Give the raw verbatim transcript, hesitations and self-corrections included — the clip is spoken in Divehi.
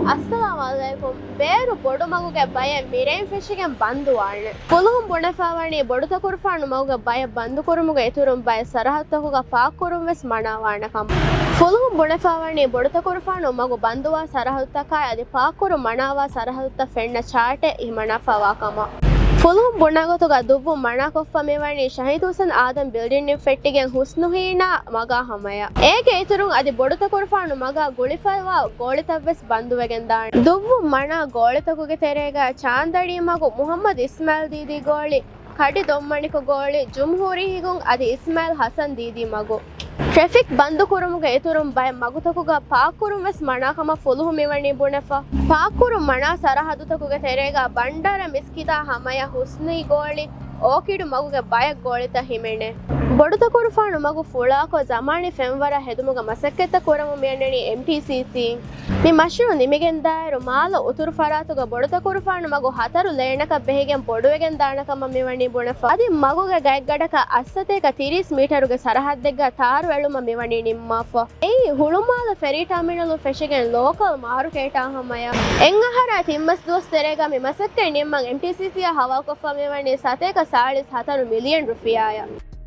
އައްސަލާމު ޢަލައިކުމް. ބޭރު ބޮޑު މަގުގެ ބައެއް މިރޭން ފެށިގެން ބަންދުވާނެ. ފުލުހުން ބުނެފާވަނީ ބޮޑުތަކުރުފާނު މަގުގެ ބައެއް ބަންދުކުރުމުގެ އިތުރުން ބައެއް ސަރަހައްދުތަކުގަ ޕާކްކުރުން ވެސް މަނާވާނެ ކަމަށް. ފުލުހުން ބުނެފާވަނީ ބޮޑުތަކުރުފާނު މަގު ބަންދުވާ ސަރަހައްދުތަކާއި އަދި ޕާކްކުރުން މަނާވާ ސަރަހައްދުތައް ފެންނަ ޗާޓެއް ހިމަނާފާވާ ކަމަށް. ފުލުހުން ބުނާގޮތުގަ ދުއްވުން މަނާކޮށްފަ މިވަނީ ޝަހީދު ހުސެން އާދަމް ބިލްޑިން ފެއްޓިގެން ހުސްނުހީނާ މަގާ ހަމަޔަށް. އޭގެ އިތުރުން އަދި ބޮޑުތަކުރުފާނު މަގާ ގުޅިފައިވާ ގޯޅިތައްވެސް ބަންދުވެގެންދާނެ. ދުއްވުން މަނާ ގޯޅިތަކުގެ ތެރޭގަ ޗާންދަނީ މަގު މުހައްމަދު އިސްމާއިލް ދީދީ ގޯޅި، ކަޑި ދޮންމަނިކު ގޯޅި، ޖުމްހޫރީ ހިގުން އަދި އިސްމާއިލް ހަސަން ދީދީ މަގު. ޓްރެފިކް ބަންދުކުރުމުގެ އިތުރުން ބައެއް މަގުތަކުގަ ޕާކްކުރުން ވެސް މަނާ ކަމަށް ފުލުހުން މިވަނީ ބުނެފަ. ޕާކްކުރުން މަނާ ސަރަހައްދުތަކުގެ ތެރޭގަ ބަންޑާރަ މިސްކިތާ ހަމަޔަށް ހުސްނީ ގޯޅި، އޯކިޑު މަގުގެ ބައެއް ގޯޅިތައް ހިމެނޭ. ބޮޑުތަކުރުފާނު މަގު ފުޅާކޮށް ޒަމާނީ ފެންވަރަށް ހެދުމުގެ މަސައްކަތްތައް ކުރަމުން މިއަންނަނީ އެމްޓީސީސީ. މި މަޝްރޫއު ނިމިގެންދާއިރު، މާލަ އުތުރު ފަރާތުގަ ބޮޑުތަކުރުފާނު މަގު ހަތަރު ލޭނަކަށް ބެހިގެން ބޮޑުވެގެން ދާނެ ކަމަށް މިވަނީ ބުނެފަ. އަދި މަގުގެ ގަތްގަޑަކަށް އަށްސަތޭކަ ތިރީސް މީޓަރުގެ ސަރަހައްދެއްގަ ތާރު އެޅުމަށް މިވަނީ ނިންމާފަ. އެއީ ހުޅުމާލަ ފެރީ ޓާމިނަލުން ފެށިގެން ލޯކަލް މާރުކޭޓާ ހަމަޔަށް. އެއް އަހަރާ ތިން މަސް ދުވަސް ތެރޭގަ މި މަސައްކަތް ނިންމަން އެމްޓީސީސީއަށް ހަވާލުކޮށްފަ މިވަނީ ސަތޭކަ ސާޅީސް ހަތަރު މިލިއަން ރުފިޔާއެއް.